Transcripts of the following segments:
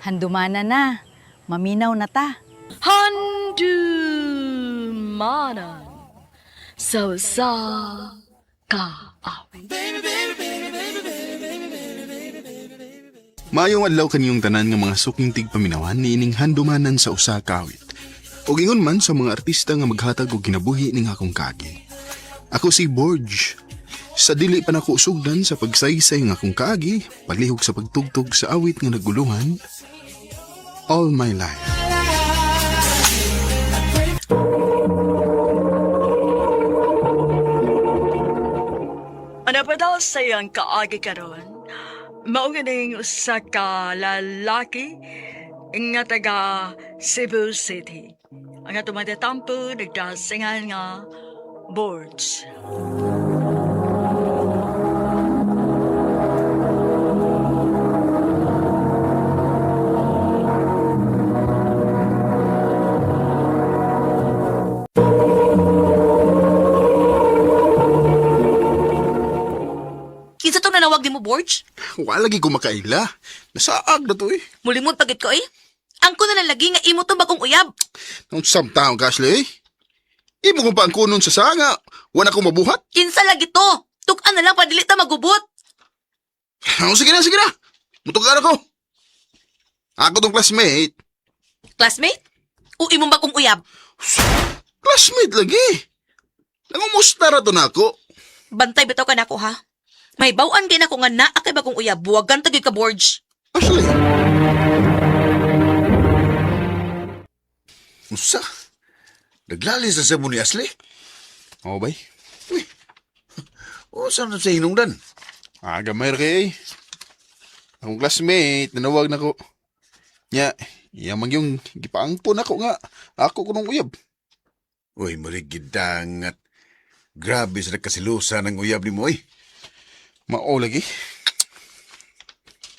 Handumana na. Maminaw na ta. Handumanan sa usa ka awit. Maayong adlaw kaniyong tanan nga mga suking tigpaminawan niining handumanan sa usa ka awit. Og ingon man sa mga artista nga maghatag og kinabuhi ning akong kaagi. Ako si Borge. Sa dili pa nako usugdan sa pagsaysay nga akong kaagi, palihog sa pagtugtog sa awit nga naguluhan, All My Life. Ano pa daw sa iyang kaagi karon? Mao ganing usa ka lalaki nga taga Cebu City. Ang atong matatampo nagdasingan nga boards. Kinsa tong nanawag nimo, Borge? Wala lagi ko makaila. Nasaag na to eh. Mulimod pagit ko eh. Ang ko na lang lagi nga imo tong bagong uyab. Nung samtaon ka, Ashley. Imo ko pa ang kunon sa sanga. Wala ko mabuhat. Kinsa lagi to? Tuk-an na lang para dili ta magubot. Oh, sige na, sige na. Mutugan ako. Ako tong classmate. Classmate? O imong bagong uyab? Classmate lagi. Nangumusta ra to nako. Bantay bitaw ka nako ha. May bawan din ako nga naa kay bagong uyab. Buwagan ta gyud ka, Borge. Ashley. Usa? Naglalis na sa mo ni Ashley? Oo, bay. O, saan na sa hinungdan? Ah, gamay ra kay. Akong classmate, nanawag nako. Nya, iya man yung gipaangpon ako nga. Ako kunong uyab. Uy, marigid dangat. Grabe sa nagkasilusa ng uyab ni mo, eh. Mao lagi.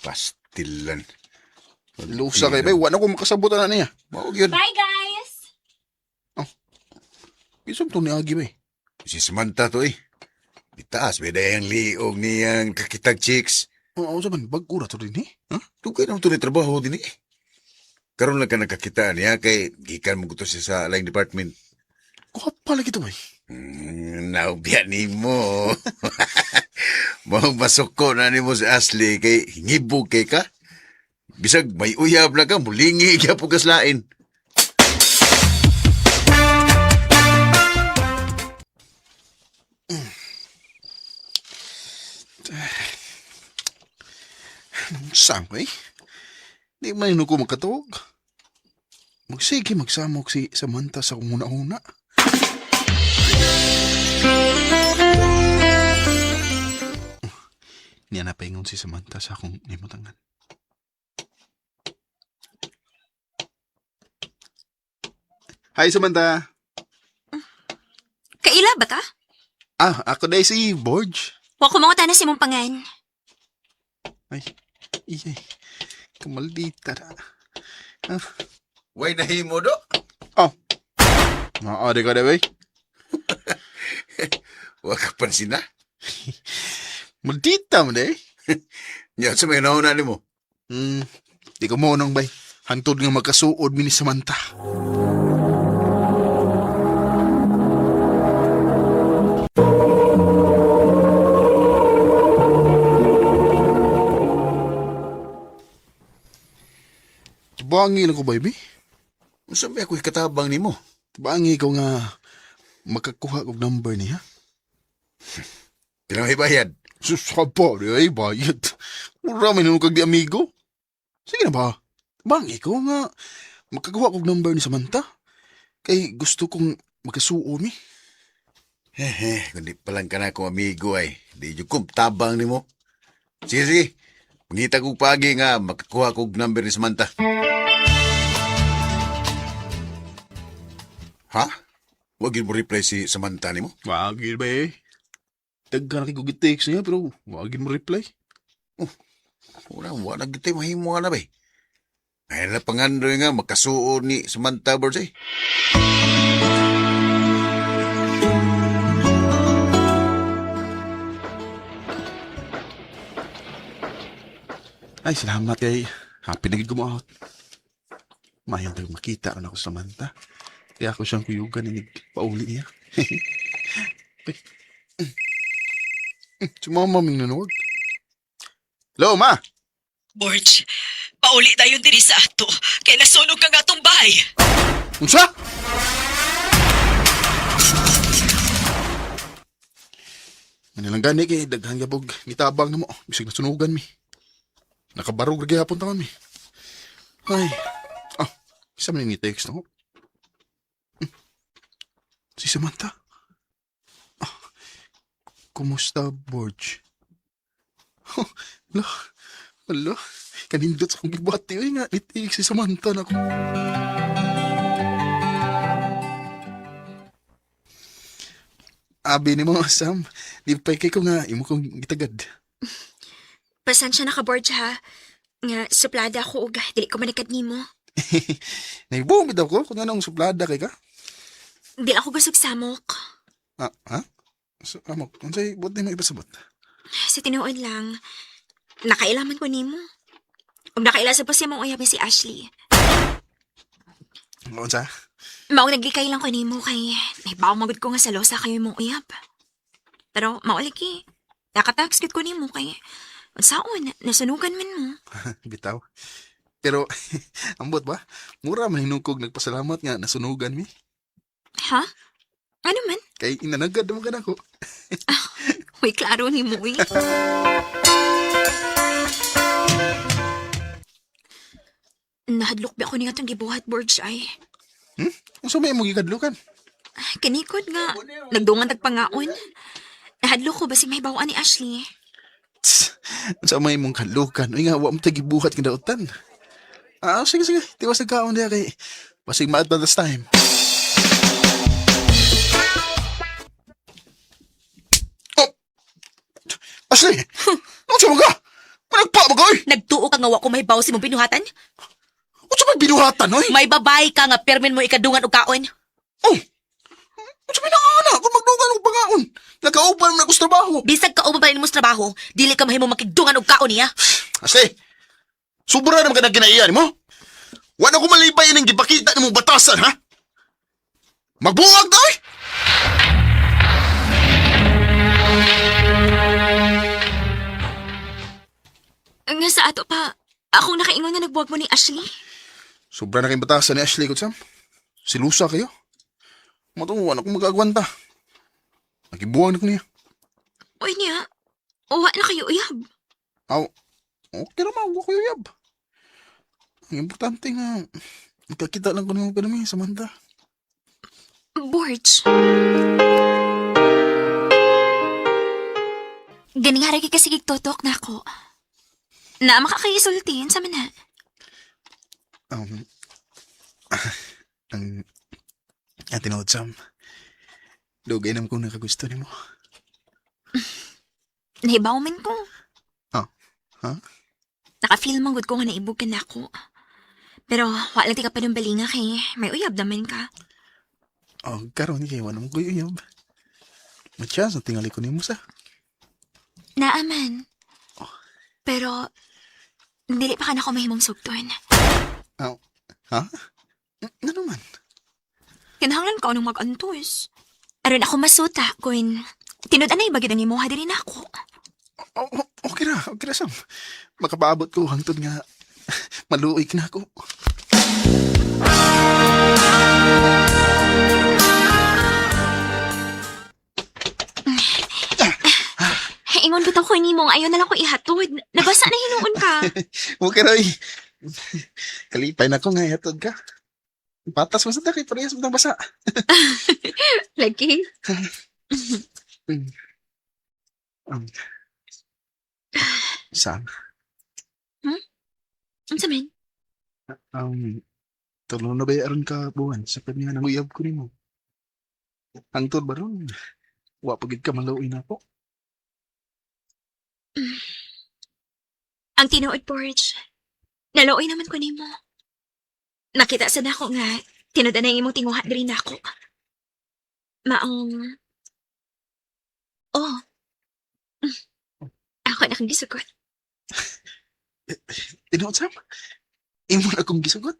Pastilan. Lusa kay bay, wala ko makasabot na niya. Mao yun. Bye, guys! Kisam to ni Agi bay. Si Samantha to, eh. Itaas, may dayang liog niyang kakitag chicks. Oo, sa man bag-ura to din eh. Ha? Dugay naman to ni trabaho din, eh. Karon lang ka nakakita niya kay gikan mo gusto siya sa line department. Kuha pala kita bay. Naubya ni mo. Mao masuko na nimo si Ashley kay hingibog kay ka. Bisag may uyab na ka, mulingi ka po kaslain. Saan ko eh? Di man ko makatuog. Magsige, magsamok si Samantha sa kumuna-una. Niya na paingon si Samantha sa akong limutangan. Hi, Samantha! Kaila ba ta? Ah, ako na si Borge. Wa ko mga tanas imong pangan. Ay, iyay. Kamaldita na. Ah, Way nahimo do. oh. Maaari ka na ba eh? Wa ka pansin na. Maldita mo na eh. Nya sa may nauna nimo. Di ko mo nang bay. Hantod nga magkasuod mi ni Samantha. Tibangi lang ko, baby. Unsa may ako'y katabang nimo? Tibangi ko nga makakuha og number niya. Pila may bayad? Sus, haba, di ay bayad. Mura man kag di amigo. Sige na ba? Tibangi ko nga makakuha og number ni Samantha. Kay gusto kong magkasuo mi. Hehe, kundi pa lang ka na akong amigo ay. Di jud ko tabang nimo. Sige, sige. Mangita kog pagi nga makakuha kog number ni Samantha. Ha? Wag yun mo reply si Samantha nimo? Wagin ba eh? Daghan na kay kog text niya pero wagin mo reply. Wala, wala gitay mahimo nga na ba eh. Ay na pangandoy nga makasuo ni Samantha Birds eh. Ay, salamat kay Happy na gid ko mo out. Mayang tayo makita ron ako sa Samantha. Kaya ako siyang kuyugan inig pauli niya. Uy. Si mama ming nanood. Hello, ma! Borge, pauli tayo diri sa ato. Kay nasunog ka nga atong bahay. Unsa? Manilang gani kay daghan gabog nitabang na mo. Bisag nasunugan mi. Nakabarog ra gihapon ta mi. Ay. Ah, isa man ni text no. Si Samantha. Ah, kumusta, Borge? Oh, ala, ala. Kanindot sa akong gibati. Uy nga, ni si Samantha na ko. Abi ni mo, Sam. Di pa kay ko nga, imo kong gitagad. Pasensya na ka, Borge, ha? Nga, suplada ako og dili ko manikad nimo. Naibumid ako kung anong suplada kay ka. Di ako gusog samok. Ah, ha? So, amok, unsay buot nimo ipasabot? Sa tinuod lang, nakailaman ko nimo. Ug nakaila sa pa mong uyab ni si Ashley. Unsa? Mao naglikay lang ko nimo kay nahibaw magud ko nga sa losa kayo imong uyab. Pero mao lagi, nakatax gud ko nimo kay unsaon nasunugan man mo. Bitaw. Pero, ambot ba? Mura man hinungkog nagpasalamat nga nasunugan mi. Ha? Ano man? Kay inanagad mo ka nako. Uy, klaro ni mo eh. Nahadlok ba ako niya itong gibuhat, Borge, ay. Unsa may imong gikadlukan? Kanikod nga, nagdungan tagpangaon. Nahadlok ko basig may bawaan ni Ashley. Tss, unsa may imong kadlukan? Uy nga wa mo gibuhat nga dautan. Ah, sige sige, tiwas nagkaon diha kay basig maad this time. Oh! Ashley! Unsa mo ka? Managpa mo ka, oy! Nagtuo ka nga wa ko mahibaw sa imong binuhatan? Unsa may binuhatan, oy? May babae ka nga permin mo ikadungan og kaon. Oh! Unsa may nangana kung magdugan og pangaon? Nagkauban man ako sa trabaho. Bisag ka pa rin mo sa trabaho, dili ka mahimo makigdungan og kaon niya. Ashley! Sobra naman ka na kinaiyan mo. Wala ko malipay ining gipakita nimong batasan, ha? Magbuwag daw, eh! Nga sa ato pa, akong nakaingon nga nagbuwag mo ni Ashley. Sobra na kayong batasan ni Ashley, Kutsam. Silusa kayo. Matuwa na akong mag-agwanta. Nakibuwag na ko niya. Uy niya, uwa na kayo uyab. Aw, okay naman, huwag ko yab. Ang importante nga, magkakita lang ko nung kanami, Samantha. Borge. Ganing haragi kasi gigtotok na ako. Na makakaisultin sa mana. Ang ate Sam, dugay naman kong nakagusto nimo. Nahibaw man ko. Ah, ha? Naka-feel man gud ko nga naibog ka na ako. Pero wala ti ka pa ng balinga kay may uyab naman ka. Oh, karon kay wala mo ko'y uyab. Matyas, ang tingali ko nimo sa. Naaman. Pero dili pa ka na ako mahimong sugton. Ah, ha? Ano man? Kinahanglan ka anong mag-antos. Aron ako masuta kun tinud-anay ba gid ang imuha diri nako. Oh, oh, okay ra, Sam. Makapaabot ko hangtod nga maluoy ka na ako. Ingon bitaw ko nimo nga ayaw na lang ko ihatod. Nabasa na hinuon ka. Okay ra, eh. Kalipay na ko nga ihatod ka. Patas mo sa kay parehas mo basa. Lagi. Sam, Unsa man? um, tulong na ba aron ka buwan sa kanya nang uyab ko nimo? Hangtod ba ron? Wa pa gid ka maluoy na ako. Ang tinuod, Porge. Naluoy naman ko nimo. Nakita sa nako nga tinud-anay imong tinguha diri nako. Maong Oh. Ako na kang gisugot. Tinuod, Sam. Imo na akong gisugot.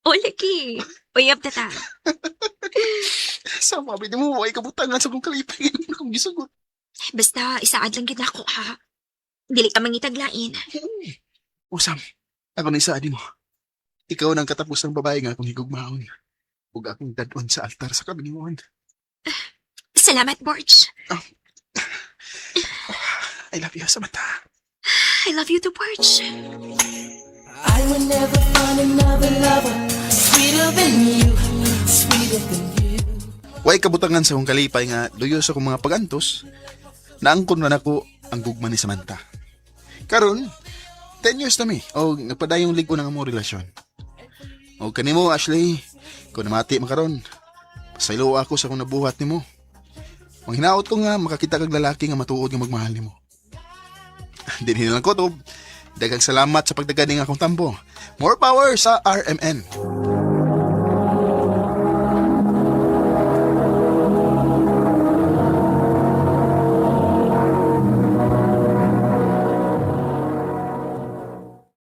O, lagi. Uyab ta ta. Sama, abi mo, ay kabutangan sa akong kalipay. Imo na akong gisugot. Basta, isaad lang gid nako ha. Dili ka mangitaglain. Usam, ako na isaad mo. Ikaw nang katapos ng babae nga akong higugmaon. Ug akong dadon sa altar sa kabingon. Salamat, Borge. I love you, Samantha. I love you too, Borge. I will never find another lover sweeter than you, sweeter than you. Way kabutangan sa akong kalipay nga luyo sa akong mga pagantos, naangkon man ako ang gugma ni Samantha. Karon, 10 years na mi, o nagpadayong lig-on ang among relasyon. O kanimo, Ashley, kung namati man karon, pasaylo ako sa akong nabuhat nimo. Manghinaot ko nga makakita kag lalaki nga matuod nga magmahal nimo. Dinhi na lang ko to. Daghang salamat sa pagdagan ning akong tambo. More power sa RMN.